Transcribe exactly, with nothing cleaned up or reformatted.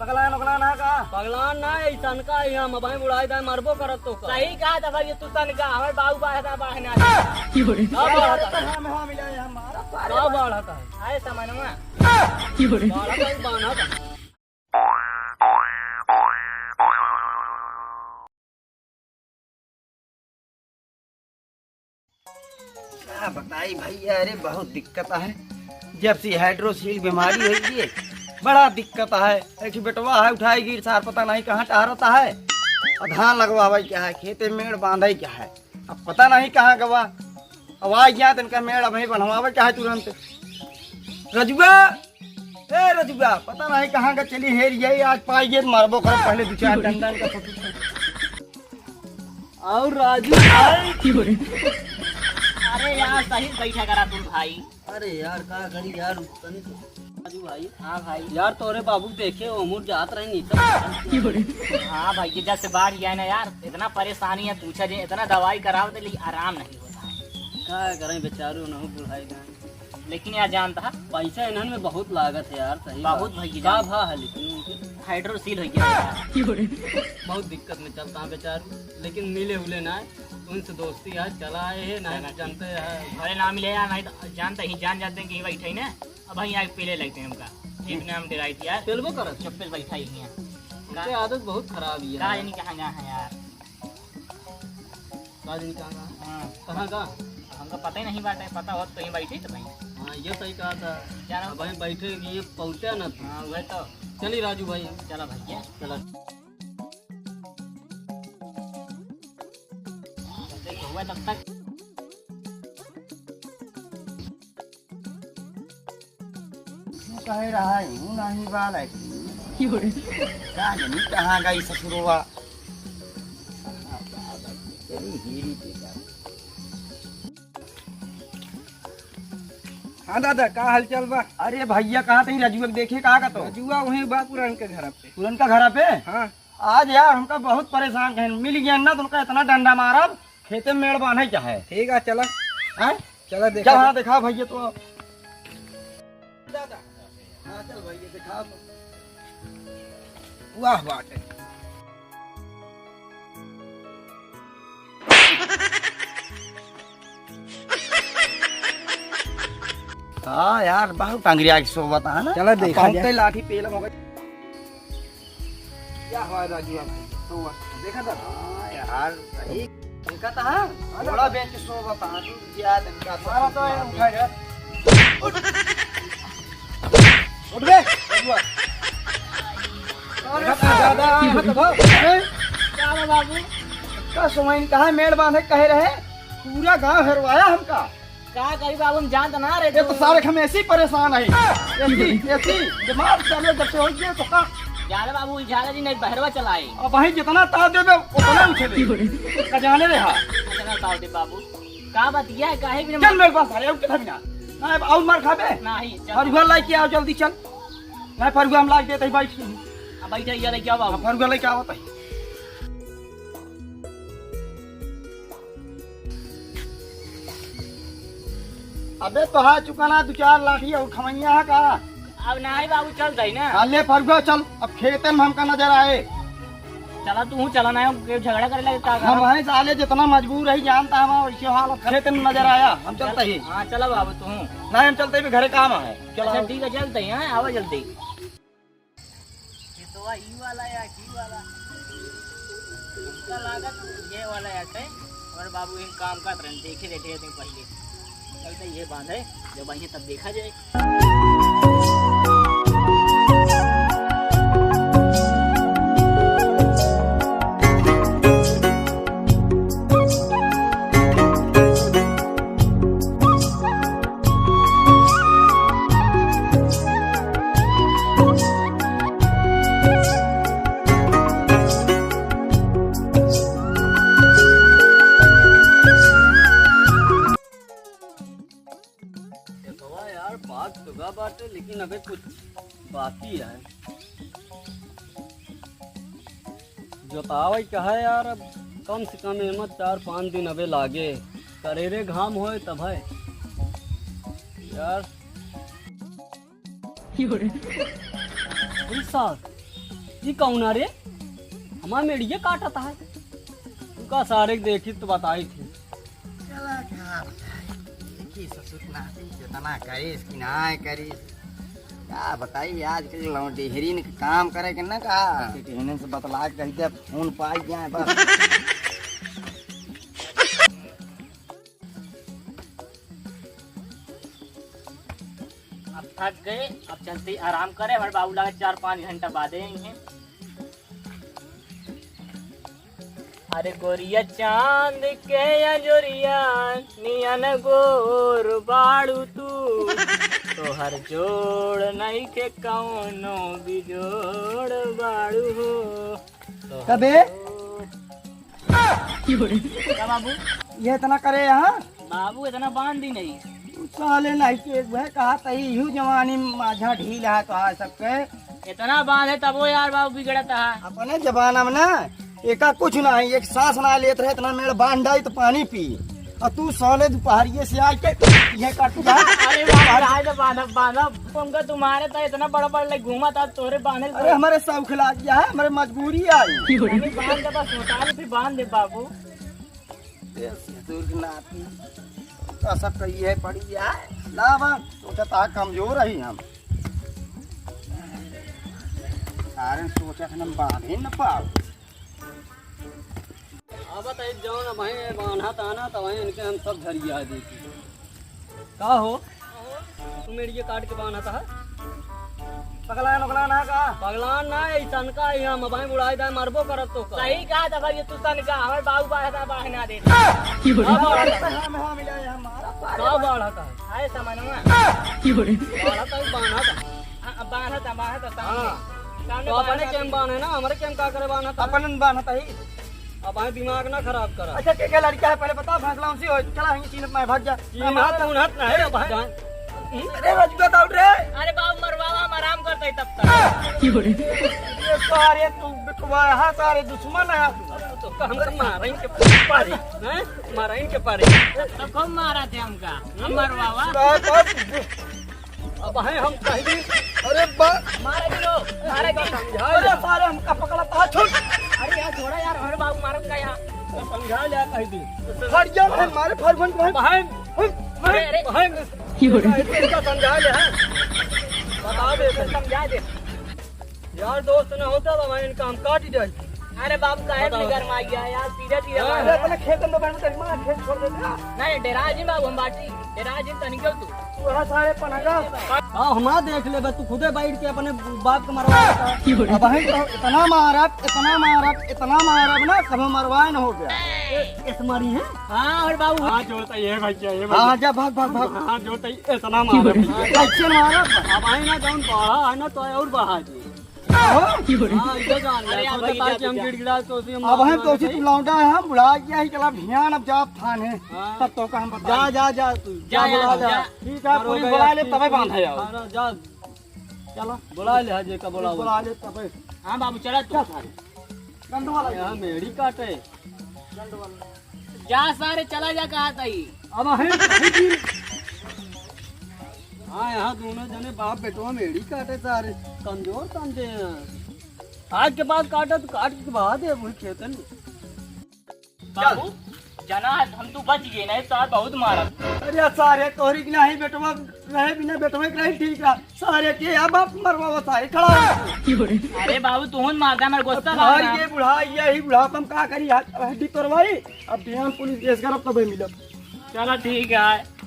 पगलान उगलान है का? पगलान ना, ऐसन का ही हम, अबहीं बुढ़ाई दाई मरबो करत तो का। सही कहा था भाई, तू तन का, हमें बाऊ बाढ़ दा, बाढ़ ना। का बाढ़ दा? हम, हम मिला, हम मारा, का बाढ़ दा? आए समझ में। बाढ़ दा, बाढ़ दा। का बताई भैया, अरे बहुत दिक्कत है। जब से हाइड्रोसील बीमारी हुई है, बड़ा दिक्कत है। एक ठे बेटवा है, उठाई गिर सार, पता नहीं कहाँ टहरता है। और धान लगवावे क्या है, खेते मेड़ बांधे क्या है, अब पता नहीं कहाँ गवा। अब आ गया, तनका मेड़ अबहीं बनवावे क्या है तुरंत। रजुआ, ए रजुआ, पता नहीं कहाँ का चली हेर, यही आज पाई गए, मारबो कर पहले दो चार डंडा इनका ससुर। और राजू भाई। अरे यार, सही बैठा करा तुम भाई। अरे यार, का करी यार, तनी तो। राजू भाई। हाँ भाई। यार, तोरे बाबू देखे, उमुर जात रहे नीचे। हाँ भाई, ये जब से बाढ़ गया है ना यार, इतना परेशानी है, पूछा जे, इतना दवाई करावत है, लेकिन आराम नहीं होता है। का करें बेचारू, उन्हों बुढ़ाई गए। लेकिन यार जानता है, पैसा इन्हन में बहुत लागत है यार, सही बहुत बात। भैया का जान। भा है लेकिन उनके? हाइड्रोसील हो गया यार। बहुत दिक्कत में चलता है बेचारू, लेकिन मिले उले ना, उनसे दोस्ती है, चला आए हैं, ना चला ठीक। जानते हैं। अरे ना मिले यार, नहीं तो जानते ही जान जाते हैं कि बैठे ही ना, अब वहीं आके पीले लगते हैं हमका। एक नाम डेराई दिया। पेलबो करत। चुप्पे बैठा ही है। उनके आदत बहुत खराब ही है। का जानी कहाँ गया है यार। का दिन कहाँ का? हाँ। कहाँ का? हमका पता ही नहीं बाटे, पता होत तो ही बैठे तो भाई। हाँ, ये सही कहा था। क्या नाम? अब भाई बैठे कि ये पहुँचा ना था। हाँ, वह तो। चली राजू भाई। चला भैया। चला। तब तक हुआ तब तक। तू कहे रहा है, हूँ नहीं बा लैट्रिन। का जानी कहाँ गई ससुरवा। तेरी हीरी बेटा। हाँ दादा, का हाल चाल बा? अरे भैया, कहाँ तई रजुआ के देखे, का का तो? रजुआ वहीं बा पुरन के घर पे। पुरन का घर पे? हाँ। आज यार हमका बहुत परेशान कहें, मिल गया ना तो उनका इतना डंडा मारब, खेते में मेड़ बांधे क्या है? ठीक है, चला। हैं? चला देखा चल, हाँ, जाए। देखा भैया तो। दादा, हाँ, चल भैया, देखा तो। वाह, वाह, चल। हाँ यार, बहुत टंगरिया की सोबत है ना। चला देखा अब जाए। लाठी पेल हो गई। क्या हुआ राजू भाई? तो हुआ। देखा था? हाँ यार, सही। देखा था, हाँ? हाँ, थोड़ा ना। बेंच सो बता, तू क्या दिन का हमारा तो है, उठा जा। उठ। उठ बे, राजू भाई। अरे देखा था, दादा, हाथ धो। हैं? क्या हुआ बाबू? का समय कहाँ मेड़ बांधे कहे रहे? पूरा गांव हेरवाया हमका। का करी बाबू, हम जानत ना रहे ये तो तू। सारे हम ऐसे ही परेशान है। ऐसी, ऐसी दिमाग चालू जब से हो गया तो का? जा रे बाबू, उलझा ले जी, नहीं बहरवा चलाए। अब भाई जितना ताव देबे, उतना उठेबे। का जाने रे हा। इतना ताव दे बाबू। का बात यह है, काहे बिना चल मेरे पास, अरे उठ के बिना। ना अब और मार खाबे। नहीं, चल। फरुआ लाई के आओ जल्दी चल। ना फरुआ हम लाई देते ही बैठ के। अब बैठ जा, ये लेके आओ बाबू। हाँ, फरुआ लेके आओ भाई। अबे तोहा चुका ना दो चार लाठी और खमैया है का? अब नाही बाबू, चल दई ना। हाँ, ले फरुआ चल, अब खेते में हमका नजर आए। चला तू हूँ, चला ना, के झगड़ा करे लगता हम है। हैं साले जितना मजबूर है जानता हम, वैसे हालत खेते में नजर आया, हम चलते ही। हाँ चला बाबू तू हूँ। नहीं हम चलते भी घरे काम है, चला। अच्छा ठीक है, चलते ही, हाँ, आवा जल्दी। खेतवा ई वाला या की वाला? हमका लागत ये वाला या छै। और बाबू एक काम करत रहन, देखे रहे ढेर दिन पहले। चलते ये बांधे, जब आइए तब देखा जाए। खेतवा यार, पाक चुका बाटे, लेकिन अबे कुछ बाकी है। जोतावै का है यार, अब कम से कम एमा चार पाँच दिन अबे लागे, करेरे घाम होए तब है यार। अरे सार, ई कौन है रे? हमार मेड़िये काटत है। तुका सारे के देखी तो बताई थी। चला क्या बताई? देखी ससुर नाती कितना करिस कि ना करिस। का बताई, आजकल लौंडेहरीन के काम करे के ना का। इन्हन से बतला के कही दे, फोन पाई जाए बस। अब थक गए, अब चलते आराम करे। हमारे बाबू लगे चार पाँच घंटा बादे आई हैं। अरे गोरिया चांद के अजोरिया नियन गोर बाड़ू तू, तोहर जोड़ नइखे कौनो बिजोड़ बाड़ू हो। तोहर कबे? जोड़ का बाबू? ये इतना करे यहाँ? बाबू, इतना बांध दी नहीं। साले नहीं के एक भाई कहा तही यू जवानी माझा ढील है तो आज सबके। इतना बांध है तबो यार बाबू बिगड़त है। अपने जमाना में ना एका कुछ ना है, एक सांस ना लेत रहे, इतना मेड़ बांध डाई तो पानी पी। और तू साले दोपहरिये से आके ये कट जा। अरे बाबू, आज बांधब, बांधब। तुमका तुम्हारे तो इतना बड़ा बड़ा ले घूमा था, तोरे बांधे अरे हमारे शौक लाग गया है, हमारे मजबूरी आई। नहीं बांध दे, बस होता है, फिर बांध दे बाबू। ए, ससुर के नाती, तो सब कही है पड़ी है। ना बा, सोचा था कमजोर रही हम। सारे सोचा था हम बांधे न पाओ। अब तो जौन भाई बांधा था ना, तो वहीं इनके हम सब झरिया देती। का हो? तू मेड़िये काट के बांधत है? पगलान उगलान है का? पगलान ना, ऐसन का ही हम, अबहीं बुढ़ाई दाई मरबो करत तो का। सही कहा था भाई, तू सन का, हमारे बाबू बाढ़ था, बाढ़ ना दे। का बाढ़ था? हम, हम मिला है, हमारा का बाढ़ था? आए समझ में? बाढ़ था, बांधा था। हाँ, बांधा था, बांधा था, सामने। हाँ। सामने तो अपने बांधा था। केम बांधे ना, हमारे केम का करे बांधा था? अपन बांधा था ही। अब भाई दिमाग ना खराब करा। अच्छा, के, के लड़का है, पहले बता, फैसला उनसे हो। चला, हम चीन में भाग जा। चीन हम हाथ में उन्हात ना है, भाई। जान। अरे, रजगा दौड़ रे। अरे बाबू, मरवावा, हम आराम करते हैं तब तक। ये सारे तू बिठवा, हाँ, सारे दुश्मन है तू। तो हम तो मारेंगे के पारी, हैं? मारेंगे के पारी। तब कौन मारा थे हमका? हम मरवावा। बात, बात। अब है हम कह दी। अरे बा- मारे भी लो, मारे भी। समझा अरे ले। सारे हमका पकड़ा था, छोड़। अरे यार, छोड़ा यार, हमारे बाबू मारत का यार। समझा ले, कह दी। हट जा भाई, मारे फरफन भाई। बहन, अरे, अरे। बहन। इनका समझा ले, हैं? बता दे। समझा दे। यार दोस्त ना होता तो भाई इनका हम काट ही जाए। अरे बाबू, काहे बताओ। इतने गरमाई गया यार, सीधा सीधा हाँ। बात अरे है। अपने खेत में बैठ कर मार, खेत छोड़ देते हैं। नहीं, डेरा जी बाबू, हम बाटी, डेरा जी तनिक तू। तू है सारे पनगा। हाँ, हमारा देख ले बस, तू खुदे बैठ के अपने बाप को मरवा देता। अब भाई तो इतना मारब, इतना मारब, इतना मारब ना, कभी मरवाए न हो गया। ए, इस मारी है? हाँ, और बाबू। हाँ, जोड़ता ये भैया, ये हाँ, भैया। जा, भाग, भाग, भाग। हाँ, जोड़ता ये, इतना मारब। कैसे मारब? अब भाई ना, जौन बढ़ा है ना, तो और बढ़ा दे। हो? हाँ, इधर जान अरे ले, यार, सोचा भाई, था इधर कि हम जा। गिड़गिड़ा तो उसी अब हम तो उसी तू लौंडा है, हम बुढ़ा गया ही, चला भियान अब जा थाने। हाँ। तब तो का हम बता जा, जा, जा तू, जा, जा, बुला जा, ले। जा। ठीक है, करो पुलिस गया, बुला ले, ठीक, तबे ठीक। बांध है यार। हाँ, जा। चलो। बुला ले, हाँ, जेका बुला, बुला ले, तबे। हाँ, बाबू, चला तू। चल, सारे। गंडवा लग यहाँ गया। मेड़ी काटे। गंडवा लग गया। जा सारे, चला जा, कहा तई। अब है, है कि हाँ, यहाँ दोनों जने बाप बेटवा मेड़ी काटे सारे, कमजोर समझे हैं। आज के बाद काटा तो काट के बहा दे वही खेतन में। बाबू, जना है, हम तू बच गए, नहीं तो आज बहुत मारा। अरे सारे तोहरी के नहीं बेटवा रहे, बिना बेटवा के नहीं ठीक रहा। सारे के अब आप मरवावा, सारे खड़ा हो। अरे बाबू, तू मारता, हमारे गुस्सा बुढ़ाई लगा। ये बुढ़ाई, यही बुढ़ापा हम का करी यार, हड्डी तोड़वाई। अब बिहान पुलिस केस करब तबे मिलब। चला ठीक है।